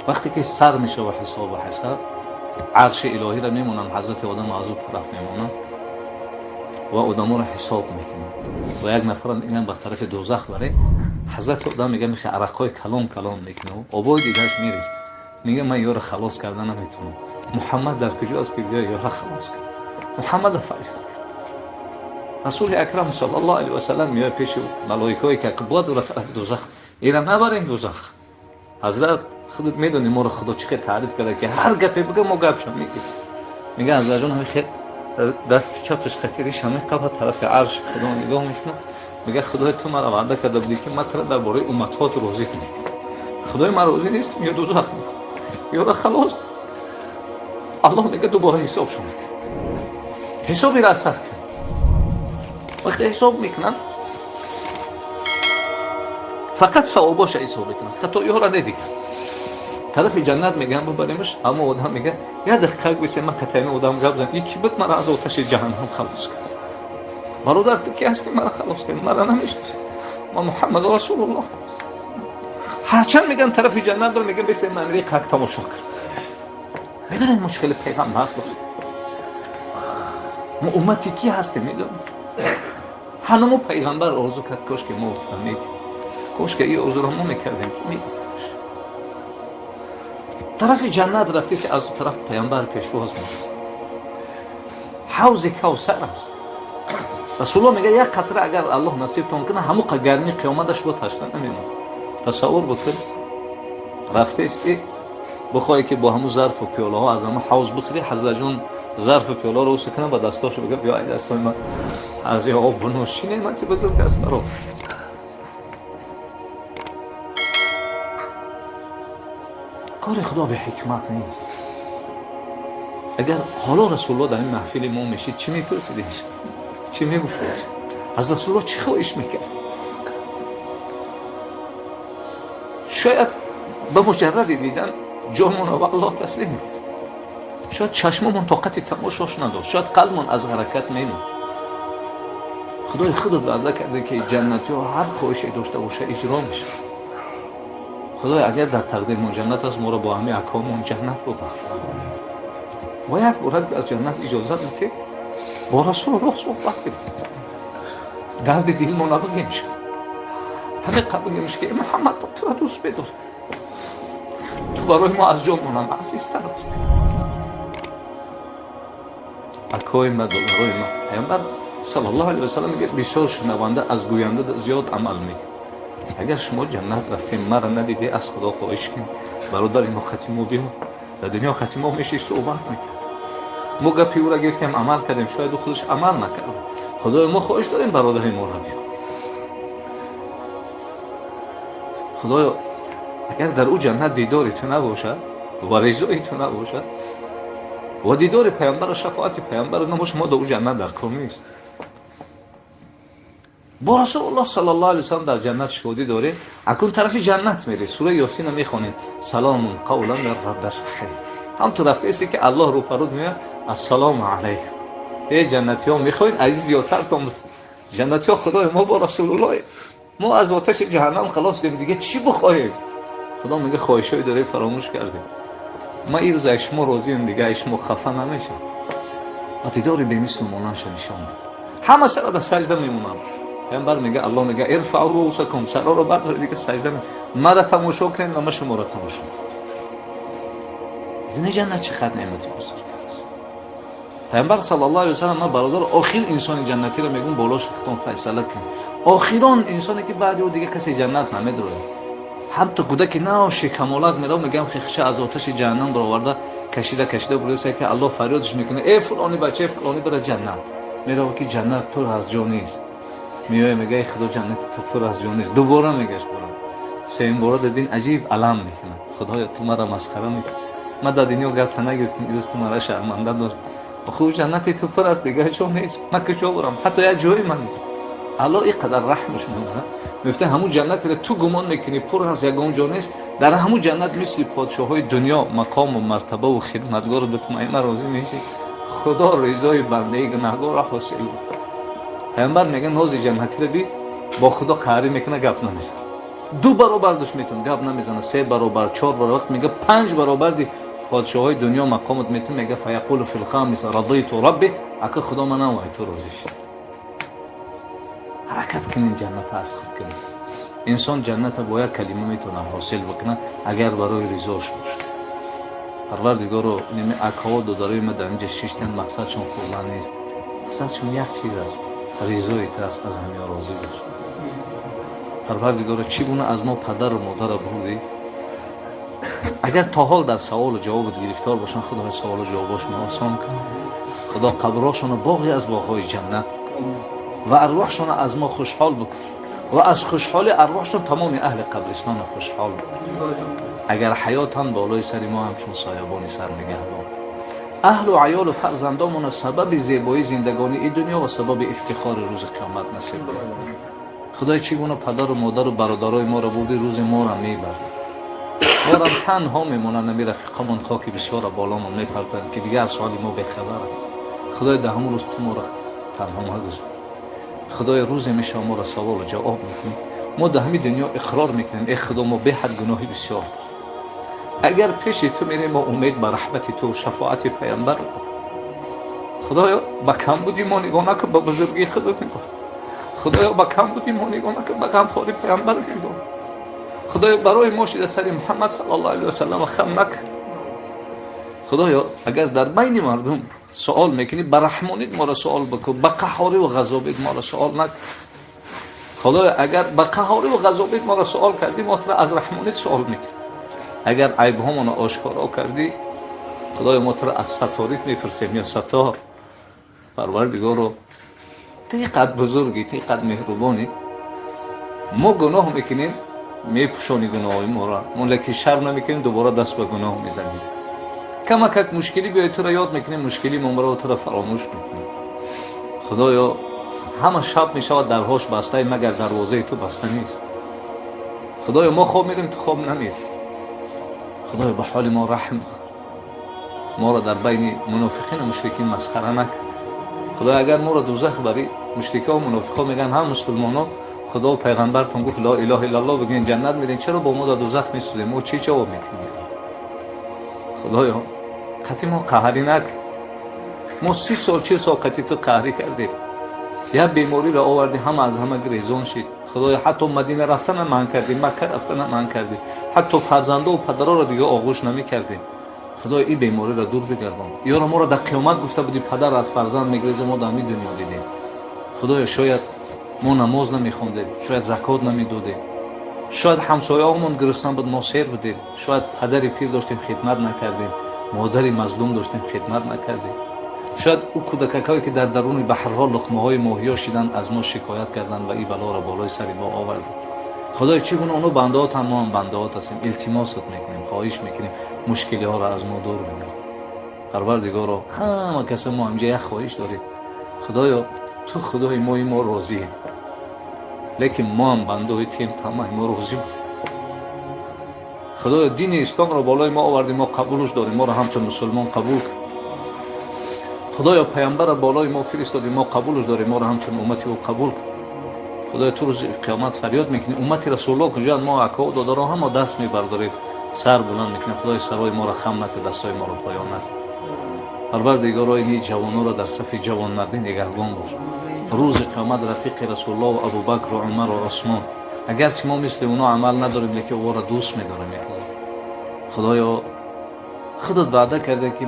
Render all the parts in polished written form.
Вақте ки сар мешава ҳисобу ҳасаб, арши илоҳиро мемонанд, ҳазрати одам аз ӯ тараф мемонанд ва одаморо ҳисоб мекунанд. Ва як нафарро мегӯянд ба тарафи дӯзах баред. Ҳазрати одам мегӯяд мехе арақҳои калон калон мекунад, обои дидааш мерезад. Мегӯяд ман ёро халос карда наметавонам. Муҳаммад дар куҷо аст ки биё ёро халос кунад? Муҳаммадро фарёд кард. Расули акрам саллаллоҳу алайҳи васаллам меояд пеши малоикаҳое ки бояд ӯро тарафи дӯзах, ира набарем дӯзах. Ҳазрат худат медонӣ моро Худо чӣ хел таъриф карда ки ҳар гапе бигӯ мо гапшо мегирем. Мегӯяд ҳазратҷон ҳамин хел дасти чапаш хатириш ҳамин қафа тарафи арши Худо нигоҳ мекунад. Мегӯяд Худои ту маро ваъда карда будӣ ки ман туро дар бораи умматҳоят розӣ кунӣ. Худои ман розӣ нест, ё дӯзах мехоҳам. Ёро халос. Аллоҳ мегӯяд дубора ҳисобшон мекунад. Ҳисобиро аз сар кунад. Вақте ҳисоб мекунанд, фақат савобоша ҳисоб мекунанд, хатоиҳоро недиганд. Тарафи ҷаннат мегӯянд бубаремаш, аммо одам мегӯяд як дақиқа гӯсе ман қатъиян одам гап зан, ин ки буд маро аз оташи ҷаҳаннам халос кард. Бародар ту ки ҳастӣ маро халос кард, маро намешиносӣ. Ман Муҳаммад расулуллоҳ. Ҳарчанд мегӯянд тарафи ҷаннат бар, мегӯянд бесе ман қак тамошо кард. Медонед мо чӣ хеле пайғамбар дорем? Мо уммати ки ҳастем медонед? Ҳанамо пайғамбар орзу кард кош ки мо медидем. Кош ки ин орзуро мо мекардем ки медидем. Тарафи ҷаннат рафтеси аз тараф пайғамбар пешвоз мекард. Ҳавзи Кавсар аст. Расулуллоҳ мегӯяд як қатра агар Аллоҳ насибтон кунад, ҳамуқа гармии қиёматаш бо ташна намемонад. Тасаввур бикун, рафтести бихоҳӣ ки бо ҳамун зарфу пиёлаҳо аз ҳамун ҳавз бихӯрӣ, ҳазратҷон зарфу пиёларо уса кунад ба дастошо бигӯяд биё ай дастои ман аз ин об бинӯш. Чӣ неъмати бузург аст баро. Кори Худо беҳикмат нест. Агар ҳоло Расулуллоҳ дар ин маҳфили мо мешид, чӣ мепурсидеш? Чӣ мегуфтеш? Аз Расулуллоҳ чӣ хоҳиш мекард? Шояд ба муҷарради дидан ҷонмонро ба Аллоҳ таслим мекард. Шояд чашмомон тоқати тамошош надошт, шояд қалбмон аз ҳаракат мемонд. Худои худат ваъда карда ки ҷаннатиҳо ҳар хоҳише дошта боша иҷро мешавад. Худоё агар дар тақдирмон ҷаннат аст, моро бо ҳамаи акомон ҷаннат бубахш. Мо як бора аз ҷаннат иҷозат бидиҳед, бо Расулуллоҳ суҳбат кунем. Дарди дилмо набугем шуд. Ҳамин қабл бигем ки Муҳаммад туро дӯст медорам. Ту барои мо аз ҷонмонам азизтар ҳастӣ. Акои ма, додарои ма, Пайғамбар саллаллоҳу алайҳи васаллам мегӯяд бисёр шунаванда аз гӯянда зиёд амал мекунад. Агар шумо ҷаннат рафтем, маро надидӣ, аз Худо хоҳиш кунед, бародари мо хати мо биё. Дар дунё хати мо меши суҳбат мекард. Мо гапи ӯро гирифтем, амал кардем, шояд ӯ худаш амал накард. Худоё мо хоҳиш дорем бародари моро биё. Худоё агар дар ӯ ҷаннат дидори ту набошад ва ризои ту набошад ва дидори пайғамбару шафоати пайғамбар набошад, мо дар ӯ ҷаннат дар кор нест. Бо Расулуллоҳ саллаллоҳу алайҳи васаллам дар ҷаннат шодӣ дорем. Акун тарафи ҷаннат меред. Сураи Ёсинро мехонем. Саломун қавлан мин раббир раҳим. Ҳам ту рафтаесте ки Аллоҳ рӯпарӯд меояд. Ассалому алайкум. Эй ҷаннатиҳо, мехоҳед азиз зиёдтартон буд. Ҷаннатиҳо Худои мо бо Расулуллоҳ. Мо аз оташи ҷаҳаннам халос шудем, дига чӣ бихоҳем? Худо мегӯяд хоҳишҳои доред фаромӯш кардем. Ман ин рӯз аз шумо розиам, дига аз шумо хафа намешавам. Ва дидори бемислу монандша нишон дод. Ҳама сара дар саҷда мемонанд. Пайғамбар мегӯяд, Аллоҳ мегӯяд ирфаъу руусакум, сароро бардоред, дига саҷда мара тамошо кунед ва ман шуморо тамошо мекунам. Медонед ҷаннат чӣ қадр неъмати бузург аст? Пайғамбар саллаллоҳу алайҳи васаллам ман бародар охир инсони ҷаннатиро мегӯм, болош хитон файсала кунед. Охирон инсоне ки баъди ӯ дига касе ҷаннат намедрояд. Ҳамто кӯдаки наоши камолат мерав, мегӯям хихча аз оташи ҷаҳаннам бароварда кашида кашида бурдаса ки Аллоҳ фарёдш мекунад, э фулони бачаи фулони бара ҷаннат. Мерава ки ҷаннат пур аз ҷо нест. Меоя мегӯяд эй Худо ҷаннати ту пур аз ҷо нест. Дубора мегашт бурам. Сеюм бора дидин аҷиб алам мекунад. Худоё ту мара масхара мекунӣ. Ман дар дунё гапта нагирифтам, имрӯз ту мара шарманда дорӣ. Охир ҷаннати ту пур аст, дигар ҷо нест. Ман куҷо бурам? Ҳатто як ҷои ман нест. Аллоҳ ин қадар раҳмаш мекунад. Мегуфта ҳамун ҷаннатеро ту гумон мекунӣ пур аст, ягон ҷо нест. Дар ҳамун ҷаннат мисли подшоҳои дунё мақому мартабаву хидматгору битмаима розӣ мешӣ. Худо ризои бандаи гунаҳгорро ҳосил буд. Пайғамбар мегӯяд нози ҷаннатиро би бо Худо қаҳрӣ мекунад, гап намезанад. Ду баробар душ метун, гап намезана, се баробар, чор баробар, вақт мега панҷ баробар ди подшоҳои дунё мақомат метун, мега فيقول في الخامسة رضيت ربي, ака худо манам вай ту розӣ шуд. Ҳаракат кунин, ҷанната аз худ кунин. Инсон ҷанната бо як калима метавонад ҳосил бикунад, агар барои ризош бошад. Парвардигоро, ними акҳо додарои ма дар инҷа шиштан, мақсадшон хӯрдан нест, мақсадшон як чиз аст, ризои ту аст, аз ҳамин розӣ бош. Парвардигоро, чӣ гуна аз мо падару модарро бурдӣ, агар то ҳол дар саволу ҷавобат гирифтор бошанд, худои саволу ҷавобошонро осон кун. Худо қабрҳошонро боғе аз боғҳои ҷаннат ва арвоҳшонро аз мо хушҳол бикун ва аз хушҳоли арвоҳшон тамоми аҳли қабристонро хушҳол бикун. Агар ҳаётан болои сари мо ҳамчун соябони сар нигаҳбон, аҳлу аёлу фарзандомона сабаби зебоии зиндагонии дунё ва сабаби ифтихори рӯзи қиёмат насиб кун. Худои, чӣ гуна падару модару бародарои моро бурдӣ, рӯзи моро мебард, морам танҳо мемонанд. Ами рафиқамон хоки бисёра боломон мепартанд, ки дигар аз ҳоли мо бехабаранд. Худои, дар ҳамон рӯз ту моро танҳо магузор. Худои, рӯзе мешава, моро саволу ҷавоб мекунӣ. Мо дар ҳамин дунё иқрор мекунем: э худо, мо беҳад гуноҳи бисёр дорем. Агар пеши ту мерем, мо умед ба раҳмати ту, шафоати паямбар. Худоё, ба камбуди мо нигоҳ накун, ба бузургии худат нигоҳ. Худоё, ба камбуди мо нигоҳ накун, ба ғамхори паямбар нигоҳ. Худоё, барои мо шида сари Муҳаммад саллаллоҳу алайҳи васаллам хам накун. Худоё, агар дар байни мардум суол мекунӣ, ба раҳмонит моро суол бикун, ба қаҳорӣ ва ғазобит моро суол накун. Худоё, агар ба қаҳорӣ ва ғазобит моро суол кардӣ, мо туро аз раҳмонит суол мекунем. Агар айбҳомонро ошкоро кардӣ, худоё, мо туро аз саторит мепурсем, ё сатор. Парвардигоро, ту қад бузургӣ, ту қад меҳрубонӣ. Мо гуноҳ мекунем, мепӯшонӣ гуноҳои моро, мо лекин шарм намекунем, дубора даст ба гуноҳ мезанем. Камакак мушкилӣ биёй, туро ёд мекунем, мушкилӣ момро туро фаромӯш мекунем. Худоё, ҳама шаб мешавад, дарҳош бастаи, магар дарвозаи ту баста нест. Худоё, мо хоб мерем, ту хоб намери. Худоё, ба ҳоли мо раҳм, моро дар байни мунофиқину мушрикин масхара накун. Худоё, агар моро дузах барӣ, мушрикҳо, мунофиқҳо мегӯянд: ҳам мусулмоно, худо пайғамбартон гуфт ла илаҳа иллаллоҳ бигӯен, ҷаннат медиҳем, чаро бо мо дар дузах месӯзем? Мо чӣ ҷавоб метиҳем? Худоё, қатъи мо қаҳрӣ накун. Мо 30 сол, 40 сол қатъи ту қаҳрӣ кардем, як бемориро овардӣ, ҳама аз ҳама гирезон шид. Худоё, ҳатто Мадина рафтана манъ кардем, Макка рафтана манъ кардем, ҳатто фарзандову падароро дига оғӯш намекардем. Худоё, ин бемориро дур бигардон. Ёро, моро дар қиёмат гуфта будӣ, падар аз фарзанд мегреза, мо дар ҳамин дунё дидем. Худоё, шояд мо намоз намехондем, шояд закот намедодем, шояд ҳамсояҳомон гурусна буд, мо сер будем, шояд падари пир доштем, хидмат накардем, модари мазлум доштем, хидмат накардем, шояд ӯ кӯдакакҳое ки дар даруни баҳрҳо луқмаҳои моҳиё шиданд, аз мо шикоят карданд ва ин балоро болои сари мо овардем. Худоё, чӣ гуна оно бандаотанд, мо ҳам бандаот ҳастем. Илтимосат мекунем, хоҳиш мекунем, мушкилиҳоро аз мо дур бигар. Парвардигоро, ҳама каса мо ҳамҷа як хоҳиш дорем. Худоё, ту худои мои, мо розием, лекин мо ҳам бандаои туем, тамаи мо розӣ буд. Худоё, дини исломро болои мо овардем, мо қабулш дорем, моро ҳамчун мусулмон қабул кун. Худоё, паямбарро болои мо фиристодем, мо қабулш дорем, моро ҳамчун уммати ӯ қабул кун. Худоё, ту рӯзи қиёмат фарёд мекунӣ: уммати расулулло куҷоянд? Мо акҳо, додаро ҳама даст мебардорем, сар баланд мекунем. Худои, сарои моро хам накун, дастҳои моро поён накун. Парвардигоро, ини ҷавоноро дар сафи ҷавонмардӣ нигаҳбон бош. Рӯзи қиёмат рафиқи расулулло, Абубакру Умару Усмон, агарчи мо мисли оно амал надорем, лекин ӯро дӯст медорем. Худоё, худат ваъда карда, ки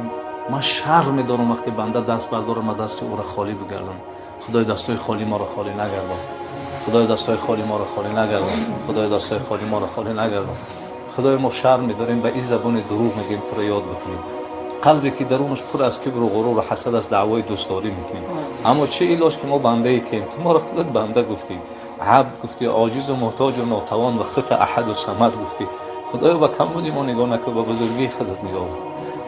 ман шарм медорам, вақте банда даст бардорам, ма дасти ӯро холӣ бигардам. Худои, дастҳои холӣ моро холӣ нагардон. Худои, дастҳои холӣ моро холӣ нагардон. Худои, дастҳои холӣ моро холӣ нагардон. Худои, мо шарм медорем, ба ин забони дурӯғ мегӯем, туро ёд бикунем. Қалбе ки дарунаш пур аз кибру ғуруру ҳасад аст, даъвои дӯстдорӣ мекунем. Аммо чӣ илоҷ, ки мо бандаи кем? Ту моро худат банда гуфтӣ, абд гуфтӣ, оҷизу муҳтоҷу нотавон ва хута аҳаду самад гуфтӣ. Худоё, ба камбуди мо нигоҳ накун, ба бузургии худат нигоҳ.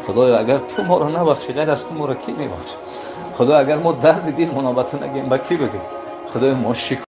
Худоё, агар ту моро набахшӣ, ғайр аз ту моро кӣ мебахшӣ? Худоё, агар мо дарди дилмонро ба ту нагӯем, ба кӣ бигӯем? Худоё, мо шикоят